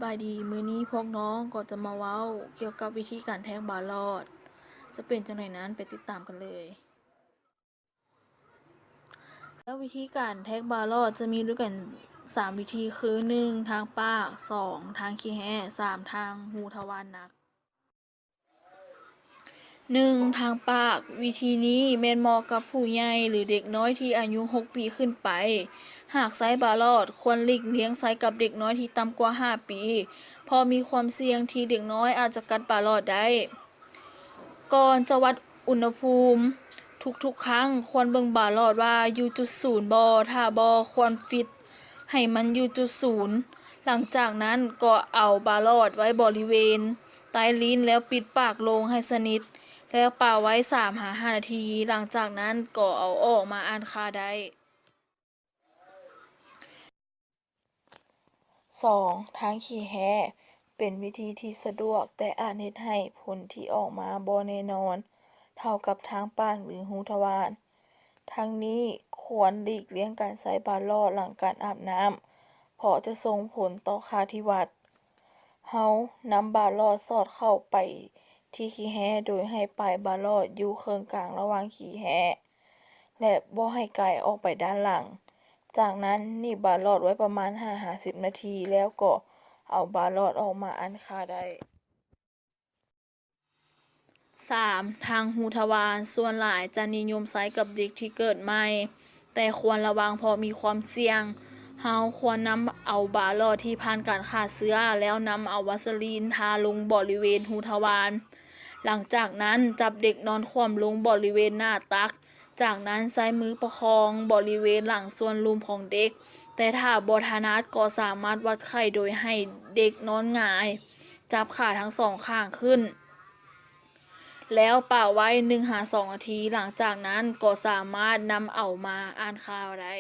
ບາຍດີ, ມື້ນີ້ພວກນ້ອງກໍຈະມາເວົ້າກ່ຽວກັບວິທີການແທກບາຫຼອດ ຈະເປັນຈັ່ງໃດນັ້ນ ໄປຕິດຕາມກັນເລີຍ. ແລ້ວວິທີການແທກບາຫຼອດຈະມີດ້ວຍກັນສາມວິທີ ຄື ໜຶ່ງ ທາງປາກ, ສອງ ທາງຂີ້ແຮ້, ສາມ ທາງຮູທະວານໜັກ. ໜຶ່ງ ທາງປາກ, ວິທີນີ້ແມ່ນເໝາະກັບຜູ້ໃຫຍ່ ຫຼື ເດັກນ້ອຍທີ່ອາຍຸຫົກປີຂຶ້ນໄປ. ຫາກໃຊ້ບາຫຼອດ, ຄວນຫຼີກລ່ຽງໃຊ້ກັບເດັກນ້ອຍທີ່ຕ່ຳກວ່າຫ້າປີ, ເພາະມີຄວາມສ່ຽງທີ່ເດັກນ້ອຍອາດຈະກັດບາຫຼອດໄດ້. ກ່ອນຈະວັດອຸນຫະພູມ, ທຸກໆຄັ້ງຄວນເບິ່ງບາຫຼອດວ່າຢູ່ຈຸດສູນບໍ່, ຖ້າບໍ່, ຄວນປິດໃຫ້ມັນຢູ່ຈຸດສູນ. ຫຼັງຈາກນັ້ນກໍເອົາບາຫຼອດໄວ້ບໍລິເວນໃຕ້ລີ້ນ ແລ້ວປິດປາກລົງໃຫ້ສະໜິດ, ແລ້ວປະໄວ້ສາມຫາຫ້ານາທີ. ຫຼັງຈາກນັ້ນກໍເອົາອອກມາອ່ານຄ່າໄດ້. ສອງ ທາງຂີ້ແຮ້ ເປັນວິທີທີ່ສະດວກ, ແຕ່ອາດເຮັດໃຫ້ຜົນທີ່ອອກມາບໍ່ແນ່ນອນເທົ່າກັບທາງປາກ ຫຼື ຮູທະວານ. ທັງນີ້ຄວນຫຼີກລ່ຽງການໃຊ້ບາຫຼອດຫຼັງການອາບນ້ຳ, ເພາະຈະສົ່ງຜົນຕໍ່ຄ່າທີ່ວັດ. ເຮົານຳບາຫຼອດສອດເຂົ້າໄປທີ່ຂີ້ແຮ້ ໂດຍໃຫ້ປາຍບາຫຼອດຢູ່ເຄິ່ງກາງລະຫວ່າງຂີ້ແຮ້ ແລະ ບໍ່ໃຫ້ໄກອອກໄປດ້ານຫຼັງ. ຈາກນັ້ນໜີບບາຫຼອດໄວ້ປະມານຫ້າຫາສິບນາທີ ແລ້ວກໍເອົາບາຫຼອດອອກມາອ່ານຄ່າໄດ້. ສາມ ທາງຮູທະວານ ສ່ວນຫຼາຍຈະນິຍົມໃຊ້ກັບເດັກທີ່ເກີດໃໝ່, ແຕ່ຄວນລະວັງເພາະມີຄວາມສ່ຽງ. ເຮົາຄວນນຳເອົາບາຫຼອດທີ່ຜ່ານການຂ້າເຊື້ອ ແລ້ວນຳເອົາວາສະລີນທາລົງບໍລິເວນຮູທະວານ. ຫຼັງຈາກນັ້ນຈັບເດັກນອນຂວ້ຳລົງບໍລິເວນໜ້າຕັກ, ຈາກນັ້ນໃຊ້ມືປະຄອງບໍລິເວນຫຼັງສ່ວນລຸ່ມຂອງເດັກ, ແຕ່ຖ້າບໍ່ຖະໜັດກໍສາມາດວັດໄຂ້ໂດຍໃຫ້ເດັກນອນຫງາຍ, ຈັບຂາທັງສອງຂ້າງຂຶ້ນ ແລ້ວປະໄວ້ໜຶ່ງຫາສອງນາທີ. ຫຼັງຈາກນັ້ນກໍສາມາດນຳເອົາມາອ່ານຂ່າວໄດ້.